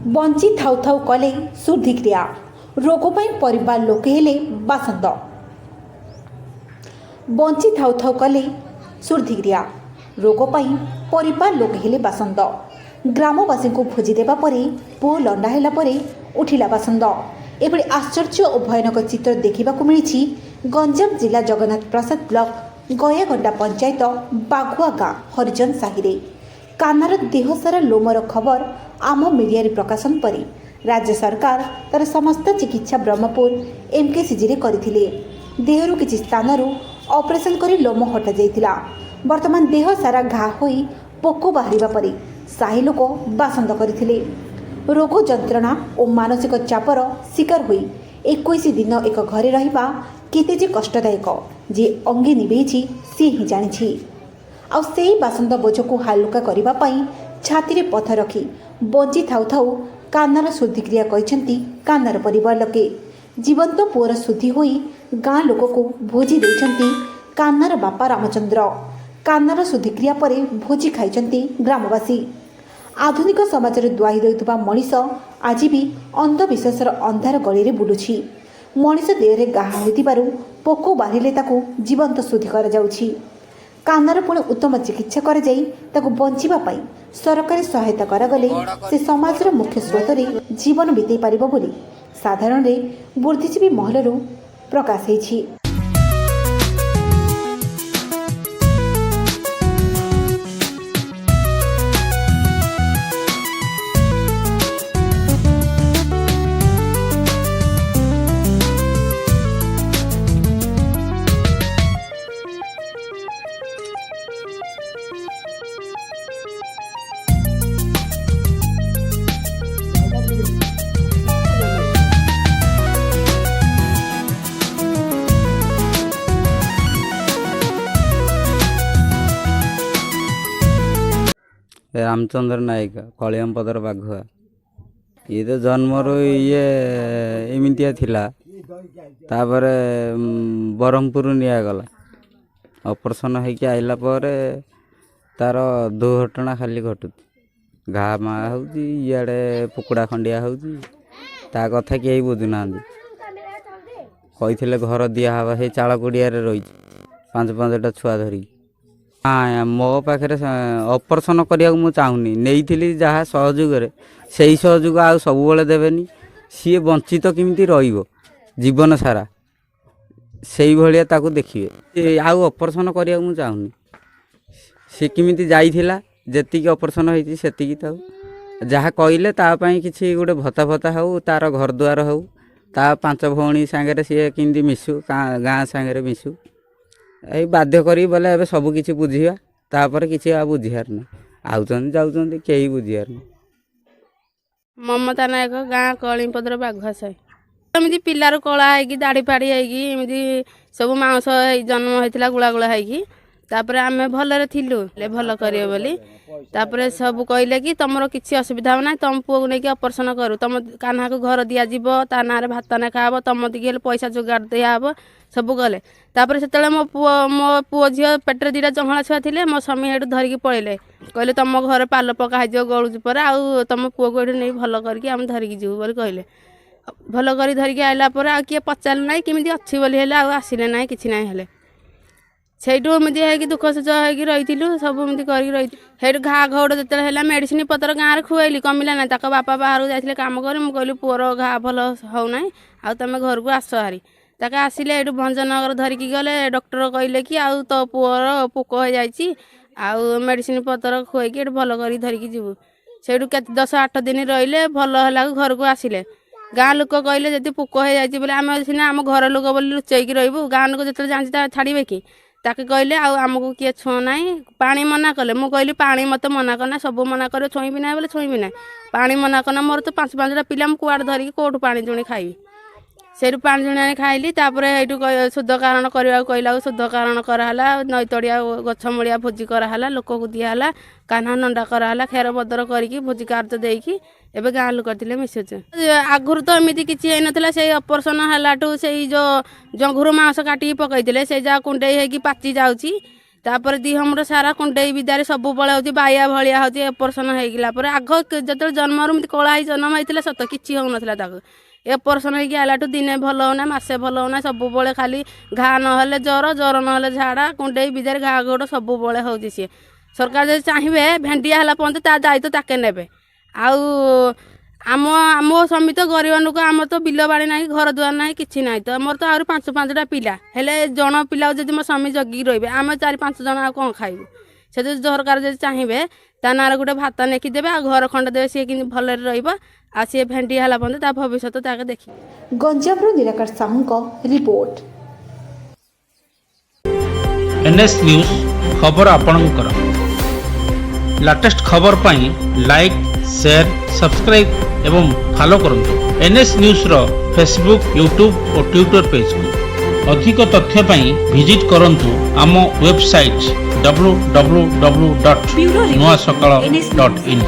ବଞ୍ଚି ଥାଉ ଥାଉ କଲେ ଶୁଦ୍ଧିକ୍ରିୟା, ରୋଗ ପାଇଁ ପରିବାର ଲୋକେ ହେଲେ ବାସନ୍ଦ। ବଞ୍ଚି ଥାଉ ଥାଉ କଲେ ଶୁଦ୍ଧିକ୍ରିୟା, ରୋଗ ପାଇଁ ପରିବାର ଲୋକେ ହେଲେ ବାସନ୍ଦ। ଗ୍ରାମବାସୀଙ୍କୁ ଭୋଜି ଦେବା ପରେ ପୁଅ ଲଣ୍ଡା ହେଲା ପରେ ଉଠିଲା ବାସନ୍ଦ। ଏଭଳି ଆଶ୍ଚର୍ଯ୍ୟ ଓ ଭୟାନକ ଚିତ୍ର ଦେଖିବାକୁ ମିଳିଛି ଗଞ୍ଜାମ ଜିଲ୍ଲା ଜଗନ୍ନାଥ ପ୍ରସାଦ ବ୍ଲକ ଗୟାଗଣ୍ଡା ପଞ୍ଚାୟତ ବାଘୁଆ ଗାଁ ହରିଜନ ସାହିରେ। କାହ୍ନାର ଦେହସାରା ଲୋମର ଖବର ଆମ ମିଡିଆରେ ପ୍ରକାଶନ ପରେ ରାଜ୍ୟ ସରକାର ତାର ସମସ୍ତ ଚିକିତ୍ସା ବ୍ରହ୍ମପୁର ଏମ୍କେସିଜିରେ କରିଥିଲେ। ଦେହରୁ କିଛି ସ୍ଥାନରୁ ଅପରେସନ୍ କରି ଲୋମ ହଟାଯାଇଥିଲା। ବର୍ତ୍ତମାନ ଦେହ ସାରା ଘା ହୋଇ ପୋକ ବାହାରିବା ପରେ ସାହି ଲୋକ ବାସନ୍ଦ କରିଥିଲେ। ରୋଗ ଯନ୍ତ୍ରଣା ଓ ମାନସିକ ଚାପର ଶିକାର ହୋଇ 21 ଦିନ ଏକ ଘରେ ରହିବା କେତେ ଯେ କଷ୍ଟଦାୟକ, ଯିଏ ଅଙ୍ଗେ ନିଭେଇଛି ସିଏ ହିଁ ଜାଣିଛି। ଆଉ ସେଇ ବାସନ୍ଦ ବୋଝକୁ ହାଲୁକା କରିବା ପାଇଁ ଛାତିରେ ପଥର ରଖି ବଞ୍ଚି ଥାଉ ଥାଉ କାହ୍ନାର ଶୁଦ୍ଧିକ୍ରିୟା କରିଛନ୍ତି କାହ୍ନାର ପରିବାର ଲୋକେ। ଜୀବନ୍ତ ପୁଅର ଶୁଦ୍ଧି ହୋଇ ଗାଁ ଲୋକକୁ ଭୋଜି ଦେଇଛନ୍ତି କାହ୍ନାର ବାପା ରାମଚନ୍ଦ୍ର। କାହ୍ନାର ଶୁଦ୍ଧିକ୍ରିୟା ପରେ ଭୋଜି ଖାଇଛନ୍ତି ଗ୍ରାମବାସୀ। ଆଧୁନିକ ସମାଜରେ ଦ୍ୱାହି ଦେଉଥିବା ମଣିଷ ଆଜି ବି ଅନ୍ଧବିଶ୍ୱାସର ଅନ୍ଧାର ଗଳିରେ ବୁଲୁଛି। ମଣିଷ ଦେହରେ ଘା ହୋଇଥିବାରୁ ପୋକ ବାହାରିଲେ ତାକୁ ଜୀବନ୍ତ ଶୁଦ୍ଧି କରାଯାଉଛି। କାହ୍ନାର ପୁଣି ଉତ୍ତମ ଚିକିତ୍ସା କରାଯାଇ ତାକୁ ବଞ୍ଚିବା ପାଇଁ ସରକାରୀ ସହାୟତା କରାଗଲେ ସେ ସମାଜର ମୁଖ୍ୟ ସ୍ରୋତରେ ଜୀବନ ବିତେଇ ପାରିବ ବୋଲି ସାଧାରଣରେ ବୁଦ୍ଧିଜୀବୀ ମହଲରୁ ପ୍ରକାଶ ହେଇଛି। ରାମଚନ୍ଦ୍ର ନାୟକ, କଳିଆମପଦର ବାଘୁଆ। ଇଏ ତ ଜନ୍ମରୁ ଇଏ ଏମିତିଆ ଥିଲା। ତାପରେ ବ୍ରହ୍ମପୁର ନିଆଗଲା। ଅପରେସନ୍ ହେଇକି ଆଇଲା ପରେ ତାର ଦୁର୍ଘଟଣା ଖାଲି ଘଟୁଛି। ଘା ମା ହେଉଛି, ଇଆଡ଼େ ପୋକଡ଼ା ଖଣ୍ଡିଆ ହେଉଛି। ତା କଥା କେହି ବୁଝୁନାହାନ୍ତି। କହିଥିଲେ ଘର ଦିଆହେବ, ସେଇ ଚାଳ କୁଡ଼ିଆରେ ରହିଛି ପାଞ୍ଚ ପାଞ୍ଚଟା ଛୁଆ ଧରିକି। ହଁ, ମୋ ପାଖରେ ଅପରେସନ୍ କରିବାକୁ ମୁଁ ଚାହୁଁନି। ନେଇଥିଲି ଯାହା ସହଯୋଗରେ, ସେଇ ସହଯୋଗ ଆଉ ସବୁବେଳେ ଦେବେନି। ସିଏ ବଞ୍ଚିତ କେମିତି ରହିବ ଜୀବନ ସାରା, ସେଇଭଳିଆ ତାକୁ ଦେଖିବେ। ଆଉ ଅପରେସନ୍ କରିବାକୁ ମୁଁ ଚାହୁଁନି। ସେ କେମିତି ଯାଇଥିଲା, ଯେତିକି ଅପରେସନ୍ ହେଇଛି ସେତିକି ଥାଉ। ଯାହା କହିଲେ ତା ପାଇଁ କିଛି ଗୋଟେ ଭତ୍ତା ଫତ୍ତା ହେଉ, ତାର ଘର ଦ୍ୱାର ହେଉ, ତା ପାଞ୍ଚ ଭଉଣୀ ସାଙ୍ଗରେ ସିଏ କେମିତି ମିଶୁ, ଗାଁ ସାଙ୍ଗରେ ମିଶୁ। ଏଇ ବାଧ୍ୟ କରିକି ବୋଲେ ଏବେ ସବୁ କିଛି ବୁଝିବା, ତାପରେ କିଛି ଆଉ ବୁଝିବାର ନାହିଁ। ଆଉଛନ୍ତି ଯାଉଛନ୍ତି, କେହି ବୁଝିବାର ନାହିଁ। ମମତା ନାୟକ, ଗାଁ କଳିପଦର ବାଘୁଆ ସାହି। ଏମିତି ପିଲାରୁ କଳା ହେଇକି ଦାଢ଼ି ଫାଡ଼ି ହେଇକି ଏମିତି ସବୁ ମାଉଁସ ହେଇ ଜନ୍ମ ହେଇଥିଲା, ଗୁଳା ଗୁଳା ହେଇକି। ତାପରେ ଆମେ ଭଲରେ ଥିଲୁ, ହେଲେ ଭଲ କରିବେ ବୋଲି। ତାପରେ ସବୁ କହିଲେ କି ତମର କିଛି ଅସୁବିଧା ହେବ ନାହିଁ, ତମ ପୁଅକୁ ନେଇକି ଅପରେସନ୍ କରୁ, ତମ କାହ୍ନାକୁ ଘର ଦିଆଯିବ, ତା ନାଁରେ ଭାତ ନେଖା ହେବ, ତମ ଦିକି ହେଲେ ପଇସା ଯୋଗାଡ଼ ଦିଆହେବ, ସବୁ କଲେ। ତାପରେ ସେତେବେଳେ ମୋ ପୁଅ ଝିଅ ପେଟରେ ଦୁଇଟା ଜହଁଳା ଛୁଆ ଥିଲେ। ମୋ ସ୍ୱାମୀ ଏଠୁ ଧରିକି ପଳେଇଲେ। କହିଲେ ତମ ଘରେ ପାଲ ପକା ହେଇଯିବ, ଗଳୁଛି ପରେ, ଆଉ ତମ ପୁଅକୁ ଏଠୁ ନେଇ ଭଲ କରିକି ଆମେ ଧରିକି ଯିବୁ ବୋଲି କହିଲେ। ଭଲ କରି ଧରିକି ଆଇଲା ପରେ ଆଉ କିଏ ପଚାରିଲେ ନାହିଁ କେମିତି ଅଛି ବୋଲି, ହେଲେ ଆଉ ଆସିଲେ ନାହିଁ, କିଛି ନାହିଁ। ହେଲେ ସେଇଠୁ ଏମିତି ହେଇକି ଦୁଃଖ ସୁଖ ହେଇକି ରହିଥିଲୁ, ସବୁ ଏମିତି କରିକି ରହିଥିଲୁ। ସେଇଠୁ ଘା ଘଉଡ଼ ଯେତେବେଳେ ହେଲା, ମେଡ଼ିସିନ ପତ୍ର ଗାଁରେ ଖୁଆଇଲି, କମିଲା ନାହିଁ। ତାଙ୍କ ବାପା ବାହାରକୁ ଯାଇଥିଲେ କାମ କରି। ମୁଁ କହିଲି ପୁଅର ଘା ଭଲ ହେଉନାହିଁ, ଆଉ ତମେ ଘରକୁ ଆସ ହାରି। ତାকে ଆସିଲେ, ଏଇଠୁ ଭଞ୍ଜନଗର ଧରିକି ଗଲେ। ଡକ୍ଟର କହିଲେ କି ଆଉ ତୋ ପୁଅର ପୋକ ହେଇଯାଇଛି, ଆଉ ମେଡ଼ିସିନ ପତ୍ର ଖୁଆଇକି ଏଠୁ ଭଲ କରିକି ଧରିକି ଯିବୁ। ସେଇଠୁ କେତେ 10 8 ଦିନ ରହିଲେ, ଭଲ ହେଲାକୁ ଘରକୁ ଆସିଲେ। ଗାଁ ଲୋକ କହିଲେ ଯଦି ପୋକ ହେଇଯାଇଛି ବୋଲି, ଆମେ ସିନା ଆମ ଘର ଲୋକ ବୋଲି ଲୁଚେଇକି ରହିବୁ, ଗାଁ ଲୋକ ଯେତେବେଳେ ଜାଣିଛି ତା ଛାଡ଼ିବେ କି? ତାকে କହିଲେ ଆଉ ଆମକୁ କିଏ ଛୁଅଁ ନାହିଁ। ପାଣି ମନା କଲେ। ମୁଁ କହିଲି ପାଣି ମୋତେ ମନା କରନା, ସବୁ ମନା କରିବ, ଛୁଇଁବି ନାହିଁ ବୋଲେ ଛୁଇଁବି ନାହିଁ। ପାଣି ମନା କରନା, ମୋର ତ ପାଞ୍ଚ ପାଞ୍ଚଟା ପିଲା, ମୁଁ କୁଆଡ଼େ ଧରିକି କେଉଁଠୁ ପାଣି ଜୁଣି ଖାଇବି? ସେଇଠୁ ପାଣି ଜୁଣି ଆଣି ଖାଇଲି। ତାପରେ ଏଇଠୁ ଶୁଦ୍ଧ କାରଣ କରିବାକୁ କହିଲାକୁ ଶୁଦ୍ଧ କାରଣ କରାହେଲା। ନଈ ତଡ଼ିଆ ଗଛ ମୂଳିଆ ଭୋଜି କରାହେଲା, ଲୋକକୁ ଦିଆହେଲା, କାହ୍ନା ନଣ୍ଡା କରାହେଲା, ଖେର ବଦର କରିକି ଭୋଜି କାର୍ଯ୍ୟ ଦେଇକି ଏବେ ଗାଁ ଲୋକ ଥିଲେ ମିଶୁଛୁ। ଆଗରୁ ତ ଏମିତି କିଛି ହେଇନଥିଲା। ସେଇ ଅପରେସନ୍ ହେଲାଠୁ ସେଇ ଯେଉଁ ଜଙ୍ଘରୁ ମାଂସ କାଟିକି ପକାଇଥିଲେ, ସେଇ ଯାହା କୁଣ୍ଡେଇ ହେଇକି ପାଚି ଯାଉଛି। ତାପରେ ଦିହ ମୁଣ୍ଡ ସାରା କୁଣ୍ଡେଇ ବିଦାରି ସବୁବେଳେ ହେଉଛି, ବାଇଆ ଭଳିଆ ହେଉଛି। ଅପରେସନ୍ ହେଇଗଲା ପରେ, ଆଗ ଯେତେବେଳେ ଜନ୍ମରୁ ଏମିତି କଳା ହେଇ ଜନ୍ମ ହେଇଥିଲା ସତ, କିଛି ହେଉନଥିଲା ତାକୁ। ଅପରେସନ୍ ହେଇକି ଆଇଲାଠୁ ଦିନେ ଭଲ ହେଉନା, ମାସେ ଭଲ ହେଉନା, ସବୁବେଳେ ଖାଲି ଘା ନହେଲେ ଜ୍ୱର, ଜ୍ୱର ନହେଲେ ଝାଡ଼ା, କୁଣ୍ଡେଇ ବିଦାରି ଘା ଗୋଡ଼ ସବୁବେଳେ ହେଉଛି। ସିଏ ସରକାର ଯଦି ଚାହିଁବେ, ଭେଣ୍ଡିଆ ହେଲା ପର୍ଯ୍ୟନ୍ତ ତା ଦାୟିତ୍ୱ ତାକେ ନେବେ। ଆଉ ଆମ ସ୍ୱାମୀ ତ ଗରିବ ଲୋକ, ଆମର ତ ବିଲ ବାଡ଼ି ନାହିଁ, ଘର ଦୁଆର ନାହିଁ, କିଛି ନାହିଁ। ତ ମୋର ତ ଆହୁରି ପାଞ୍ଚ ପାଞ୍ଚଟା ପିଲା ହେଲେ, ଜଣ ପିଲାକୁ ଯଦି ମୋ ସ୍ୱାମୀ ଜଗିକି ରହିବେ, ଆମେ ଚାରି ପାଞ୍ଚ ଜଣ ଆଉ କ'ଣ ଖାଇବୁ? ସେ ଯଦି ସରକାର ଯଦି ଚାହିଁବେ, ତା ନାଁରେ ଗୋଟେ ଭାତା ଲେଖିଦେବେ ଆଉ ଘର ଖଣ୍ଡେ ଦେବେ, ସିଏ କେମିତି ଭଲରେ ରହିବ ଆଉ ସିଏ ଭେଣ୍ଡିଆ ହେଲା ପର୍ଯ୍ୟନ୍ତ ତା ଭବିଷ୍ୟତ ତାকে ଦେଖିବେ। ଗଞ୍ଜାମରୁ ନିରାକାର ସାହୁଙ୍କ ରିପୋର୍ଟ। ଏନ୍ଏସ୍ ନ୍ୟୁଜ୍, ଖବର ଆପଣଙ୍କର। ଲାଟେଷ୍ଟ ଖବର ପାଇଁ ଲାଇକ୍, ସେୟାର, ସବସ୍କ୍ରାଇବ୍ ଏବଂ ଫଲୋ କରନ୍ତୁ ଏନ୍ଏସ୍ ନ୍ୟୁଜ୍ର ଫେସବୁକ୍, ୟୁଟ୍ୟୁବ୍ ଓ ଟ୍ୱିଟର ପେଜ୍କୁ। ଅଧିକ ତଥ୍ୟ ପାଇଁ ଭିଜିଟ୍ କରନ୍ତୁ ଆମ ୱେବସାଇଟ୍ www.nuasakal.in।